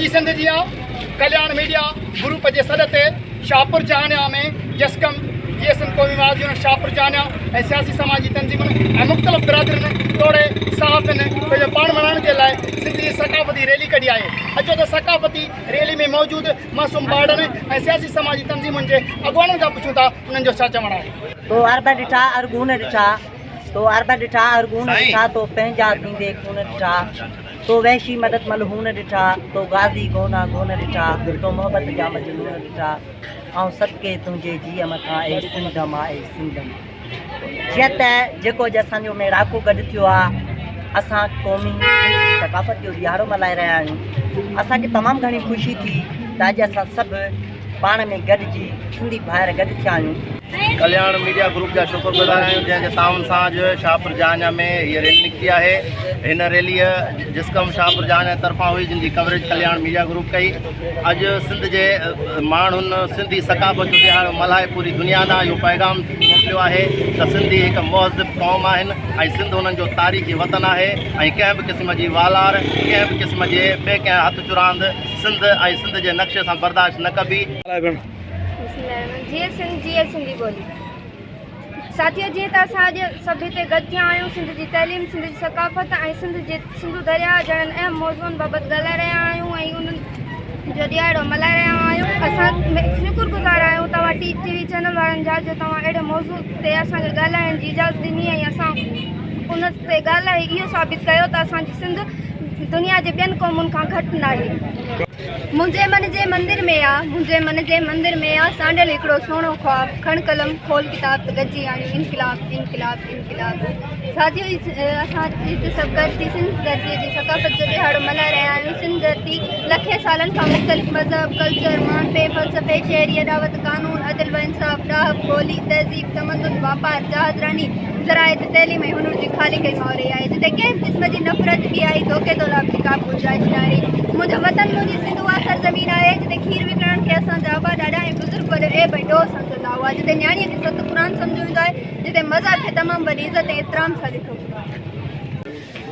سڄي سنڌ جيان ڪلياڻ media group جي سڏ تي شاهپور جهانيان ۾ جسقم، جي S N Qaumi Mahaz unit Shahpur Jahanian ۽ سياسي سماجي تنظيمن ۽ مختلف برادرين توڙي صحافين پنهنجو پاڻ ملهائڻ جي لاء سنڌ جي ثقافتي ريلي ڪڍي آهي. اچو ته ثقافتي ريلي ۾ موجود معصوم ٻارڙن ۽ سياسي سماجي تنظيمن جي اڳواڻن کان پڇون ٿا انهن جو ڇا چوڻ آهي. تو عرب ڏٺا ارغون ڏٺا، تو عرب ڏٺا ارغون ڏٺا، تو پنهنجا ٿيندي خون ڏٺا. تو وحشي مدد ملعون ڏٺا، تو غازي گونا گون ڏٺا، تو محبت جا مجنون ڏٺا، آئون صدقي تنهنجي جيء مٿان اي سنڌ مان اي سنڌ مان. جيئن ته جيڪو اڄ اسان جو ميڙاڪو گڏ ٿيو آ، اسان قومي ثقافت جو ڏهاڙو ملهائي رهيا آهيون، اسان کي تمام گهڻي خوشي ٿي ته اڄ اسان سڀ پاڻ ۾ گڏجي سنڌي ڀائر گڏ ٿيا آهيون. ڪلياڻ ميڊيا گروپ جا شڪر گذار آهيون جنهن جي تعاون سان اڄ شاهپور جهانيان ۾ هيء ريلي نڪتي آهي. هن ريليء جسقم شاهپور جهانيان طرفان هئي جن جي ڪوريج ڪلياڻ ميڊيا گروپ ڪئي. اڄ سنڌ جي ماڻهن سنڌي ثقافت جو ڏهاڙو ملهائي پوري دنيا ڏانهن اهو پيغام موڪليو آهي ته سنڌي هڪ مهذب قوم آهن ۽ سنڌ انهن جو تاريخي وطن آهي ۽ ڪنهن به قسم جي والار ڪنهن به قسم جي ٻئي ڪنهن هٿ چراند سنڌ ۽ سنڌ جي نقشي سان برداشت نه ڪبي. بسم الله الرحمن جيئي سنڌ جيئي سنڌي ٻولي ساٿيو جيئن ته اسان اڄ سڀ هتي گڏ ٿيا آهيون سنڌ جي تعليم سنڌ جي ثقافت ۽ سنڌ جي سنڌو درياء جهڙن اهم موضوعن بابت ڳالهائي رهيا آهيون ۽ انهن جو ڏهاڙو ملهائي رهيا آهيون اسان شڪر گذار آهيون توهان ٽي ٽي وي چينل وارن جا جو توهان اهڙي موضوع تي اسان کي ڳالهائڻ جي اجازت ڏني ۽ اسان ان تي ڳالهائي اهو ثابت ڪيو ته اسان جي سنڌ دنيا جي ٻين قومن کان گهٽ ناهي. منهنجي من جي مندر ۾ آ، منهنجي من جي مندر ۾ آ، سانڍيل هڪڙو سهڻو خواب، کڻ قلم، کول ڪتاب ته گڏجي آڻيون انقلاب، انقلاب، انقلاب. ساٿيو اسان هت سڀ گڏ ٿي سنڌ ڌرتيء جي ثقافت جو ڏهاڙو ملهائي رهيا آهيون. سنڌ ڌرتي لکين سالن کان مختلف مذهب، ڪلچر، ماڻهپي، فلسفي، شهري اڏاوت، قانون، عدل و انصاف، ڏاهپ، ٻولي، تهذيب، تمدن، واپار، جهاز راني، زراعت، تعليم ۽ هنر جي خالق ۽ ماء رهي آهي، جتي ڪنهن به قسم جي نفرت، ٻيائي، ڌوڪي دولاب جي ڪابه گنجائش ناهي. منهنجو وطن منهنجي سنڌ اها سرزمين آهي، جتي کير وڪڻڻ کي اسان جا ابا ڏاڏا ۽ بزرگ وڏو عيب ۽ ڏوهه سمجهندا هئا، جتي نياڻيء کي ست قرآن سمجهيو ويندو آهي، جتي مذهب کي تمام وڏي عزت ۽ احترام سان ڏٺو ويندو آهي.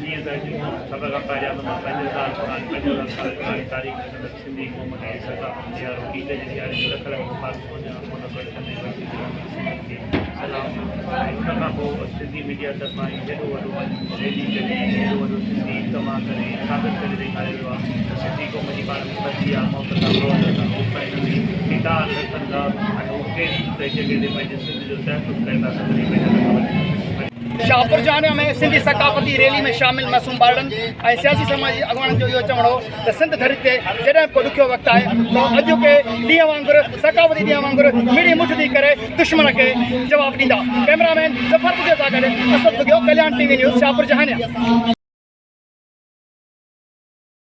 جيئن ته اڄ سڀ کان پهريان ته مان 5000 پراڻي 5000 سال پراڻي تاريخ رکندڙ سنڌي قوم کي ثقافت ڏيارو عيد جي ڏياري جو لک لک مبارڪون ڏيان ان گڏ ڪندي ورسي تي رهندڙ سنڌين کي سلام ۽ ان کان پوء سنڌي ميڊيا طرفان هي هيڏو وڏو اڄ ريلي ڪڍي هيڏو وڏو سنڌي اجتماع ڪري ثابت ڪري ڏيکاريو ويو آهي ته سنڌي قوم جي پاڻ ۾ ٻڌي آهي محبت آهي محبت آهي هو پنهنجي اتحاد رکن ٿا ۽ هو ڪنهن به جڳهه تي پنهنجي سنڌ جو تحفظ ڪري ٿا سگهن ۽ پنهنجا حق وٺي ٿا سگهن. شاهپور جهانيا ۾ سنڌي ثقافتي ريلي ۾ شامل معصوم ٻارڙن ۽ سياسي سماجي اڳواڻن جو اهو چوڻ هو ته سنڌ ڌرتي تي جڏهن به ڪو ڏکيو وقت آهي ته اڄوڪي ڏينهن وانگر ثقافتي ڏينهن وانگر مڙي مٺ ٿي ڪري دشمن کي جواب ڏيندا. ڪئميرا مين ظفر ٻگهيو سان گڏ Asad Bughio, Kalyan T V news, Shahpur Jahanian.